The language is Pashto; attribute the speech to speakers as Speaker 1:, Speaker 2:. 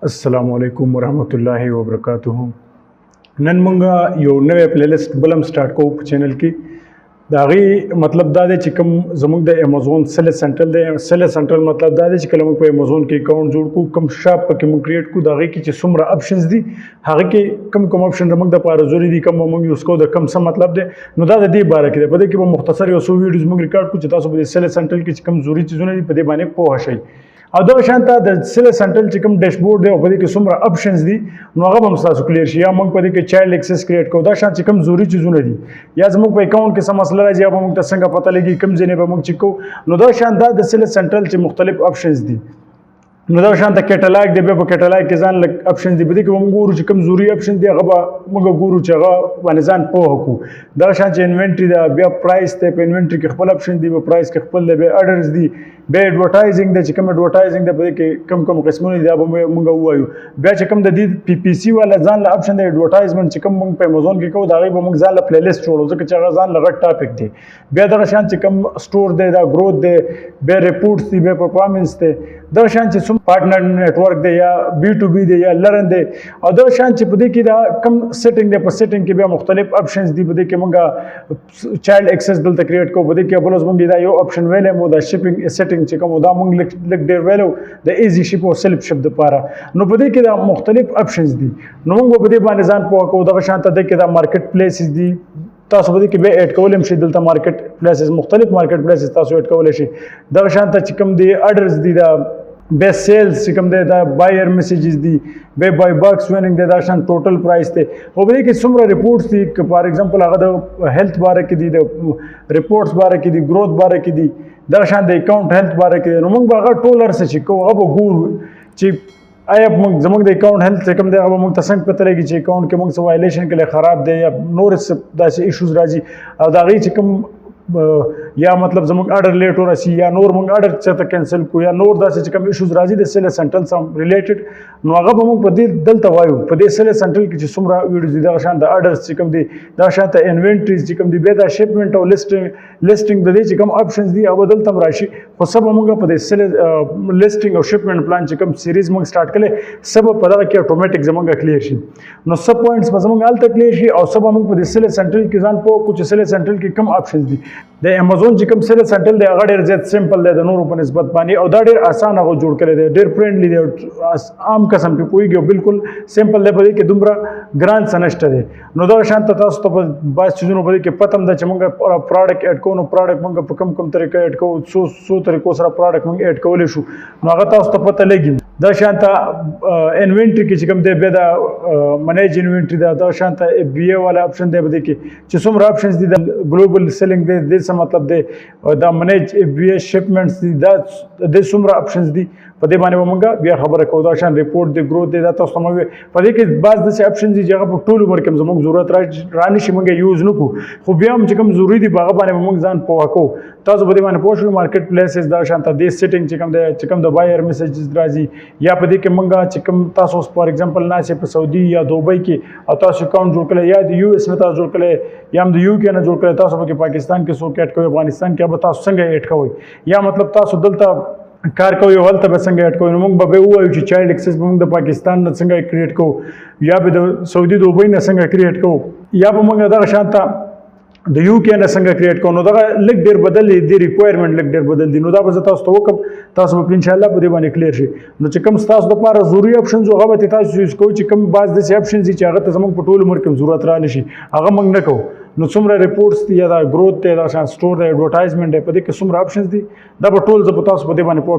Speaker 1: السلام علیکم ورحمت الله وبرکاته. نن مونږ یو نوې پلی لیست بلم سٹارټ کوو په چینل کې. د هغې مطلب دا دی چې کوم زموږ د امیزون سیل سنټرل دی. سیل سنټرل مطلب دا دی چې کله موږ په امیزون کې اکاونټ جوړ کړو، کوم شاپ پکې موږ کریټ کړو، د هغې کې چې څومره اپشنز دي، هغه کې کوم کوم اپشن زموږ دپاره ضروري دي، کوم به موږ یوز کوو، د کوم څه مطلب دی، نو دا د دې باره کې دی. په دې کې به مختصر یو څو ویډیوز موږ ریکارډ کړو چې تاسو په دې سیل سنټرل کې چې کوم ضروري څیزونه دي، په دې باندې پوه شئ. او دغه شان ته د سیل سنټرل چې کوم ډیشبورډ دی او په دې کې څومره اپشنز دي، نو هغه به هم تاسو کلیر شي. یا موږ په دې کې چایلډ اکسس کریټ کوو، دا شان چې کوم ضروري چیزونه دي، یا زموږ په اکاونټ کې څه مسله راځي، یا به موږ ته څنګه پته لګي، کوم ځای به موږ چک کوو. نو دا شان دا د سیل سنټرل چې مختلف اپشنز دي، نو دا شان ته کیټلاګ دی. بیا په کیټلاګ کې ځان لږ اپشن دی. په دې کې موږ ګورو چې کوم ضروري اپشن دی، هغه به موږ ګورو چې هغه باندې ځان پوه کړو. دا شان چې انوینټري ده، بیا پرایس دی، په انوینټري کې خپل اپشن دی، په پرایس کې خپل دی، بیا ارډرز دی، بیا ایډورټایزینګ دی، چې کوم ایډورټایزینګ دی، په دې کې کوم کوم قسمونه دي، دا به موږ ووایو. بیا چې کوم د دې پی پی سی والا ځان له اپشن دی، ایډورټایزمنټ چې کوم موږ په امیزون کې کوو، دا غي به موږ ځان له پلی لیست جوړو، ځکه چې هغه ځان له غټ ټاپک دی. بیا دغه شان چې کوم سٹور دی، دا گروث دی، بیا ریپورټس دی، بیا پرفارمنس دی. دا شان چې څوم پارټنر نتورک دی، یا بي ټو بي دی، یا لرن دی. او دا شان چې په دې کې دا کم سیټینګ دی، په سیټینګ کې بیا مختلف اپشنز دي. په دې کې موږ چایلډ اکسس دلته کریټ کوو. په دې کې بل اوس موږ دا یو اپشن ویلې مو، دا شپینګ سیټینګ چې کوم دا موږ لږ ډیر ویلو د ایزی شپ او سیلف شپ د پاره. نو په دې کې دا مختلف اپشنز دي، نو موږ په دې باندې ځان پوه کوو. دغه شان ته د کې دا مارکیټ پلیسز دي، تاسو په دې کې به اډ کولم شئ. دلته مارکیټ پلیسز، مختلف مارکیټ پلیسز تاسو اډ کولای شئ. دغه شان ته چې کوم دی ارډرز دي، دا به سیلز چې کوم دی، دا بایر میسجز دي، به بای باکس وینینګ دی، دا شان ټوټل پرایس دی. او په دې کې څومره ریپورټس دي، که فار ایگزامپل هغه د هیلث باره کې دي، د ریپورټس باره کې دي، گروث باره کې دي، دا شان د اکاونټ هیلث باره کې دي. نو موږ به هغه ټول هر څه چې کوو، هغه به ګورو چې آیا موږ زموږ د اکاونټ هیلث چې کوم دی، هغه موږ ته څنګه پته لګي چې اکاونټ کې موږ څه وایلیشن کې خراب دی یا نور څه داسې ایشوز راځي. او دا غي چې کوم یا مطلب زموږ ارډر لیټ ورسي، یا نور موږ ارډر چېرته کینسل کو، یا نور داسې چې کوم ایشوز راځي د سیل سنټرل سم ریلیټډ، نو هغه به موږ په دې دلته وایو، په دې سیل سنټرل کې چې څومره ویډیوز دي. دغه شان د ارډرز چې کوم دي، دا شان ته انوینټریز چې کوم دي، بیا دا شپمنټ او لیسټینګ د دې چې کوم اپشنز دي، هغه دلته هم راشي. خو سبا موږ په دې سیل لیسټینګ او شپمنټ پلان چې کوم سیریز موږ سٹارټ کړي، سبا په دغه کې اتوماتیک زموږ کلیر شي. نو سب پوینټس به زموږ هلته کلیر شي او سبا موږ په دې سیل سنټرل کې ځان پوه کړو چې سیل سنټرل کې کوم اپشنز دي. د امیزون چې کوم سیل سنټرل دی، هغه ډیر زیات سمپل دی د نورو په نسبت باندې او دا ډیر اسان هغه جوړ کړی دی، ډیر فرندلی دی، عام قسم په پوهیږي او بالکل سمپل دی. په دې کې دومره ګران څه نشته دی. نو دا شان ته تاسو ته په بعض چیزونو په دې کې پته هم ده چې موږ پروډکټ اډ کوو، نو پروډکټ موږ په کم کوم طریقه اډ کوو، څو څو طریقو سره پروډکټ موږ اډ کولی شو، نو هغه تاسو ته پته لګي. دا شان ته انوینټری کې چې کوم دی، بیا دا منیج انوینټری دا، دا شان ته اف بي ای والا اپشن دی. په دې کې چې څومره اپشنز دي، د ګلوبل سیلینګ دی، د څه مطلب دی، او دا منیج اف بي ای شپمنټس دي، دا د څومره اپشنز دي، په دې باندې به موږ بیا خبره کوو. دا شان ریپورټ دی، گروث دی، دا تاسو ته مو په دې کې بعض داسې اپشنز دي چې هغه په ټول عمر کې زموږ ضرورت را نشي، موږ یوز نه کوو، خو بیا هم چې کوم ضروري دي، په هغه باندې به موږ ځان پوه کوو. تاسو په دې باندې پوه شئ. مارکیټ پلیسز، دا شان ته دې سیټینګ چې کوم دی، چې کوم د بایر میسجز راځي، یا په دې کې موږ چې کوم تاسو فار ایگزامپل ناسې په سعودي یا دوبۍ کې او تاسو اکاونټ جوړ کړی، یا د یو اس نه تاسو جوړ کړی، یا هم د یو کې نه جوړ کړی، تاسو په کې پاکستان کې څوک اډ کوي، افغانستان کې به تاسو څنګه اډ کوئ، یا مطلب تاسو دلته کار کوي، هلته به څنګه اډ کوئ. نو موږ به ووایو چې چایلډ اکسس به موږ د پاکستان نه څنګه کریټ کوو، یا به د سعودي دوبۍ نه څنګه کریټ کوو، یا به موږ دغه شان ته د یو کې نه څنګه کریټ کوو. نو دغه لږ ډیر بدل دي، ریکوایرمنټ لږ ډیر بدل دي. نو دا به زه تاسو ته وکم، تاسو به ان شاء الله په دې باندې کلیر شي. نو چې کوم تاسو د پاره ضروري اپشنز، هغه به تاسو یوز کوئ. چې کوم بعض داسې اپشنز دي چې هغه ته زموږ په ټول عمر کې ضرورت را نشي، هغه موږ نه کوو. نو څومره ریپورټس دي، یا دا گروث دی، دا شان سٹور دی، ایډورټایزمنټ دی، په دې کې څومره اپشنز دي، دا به ټول زه په تاسو په دې باندې پوه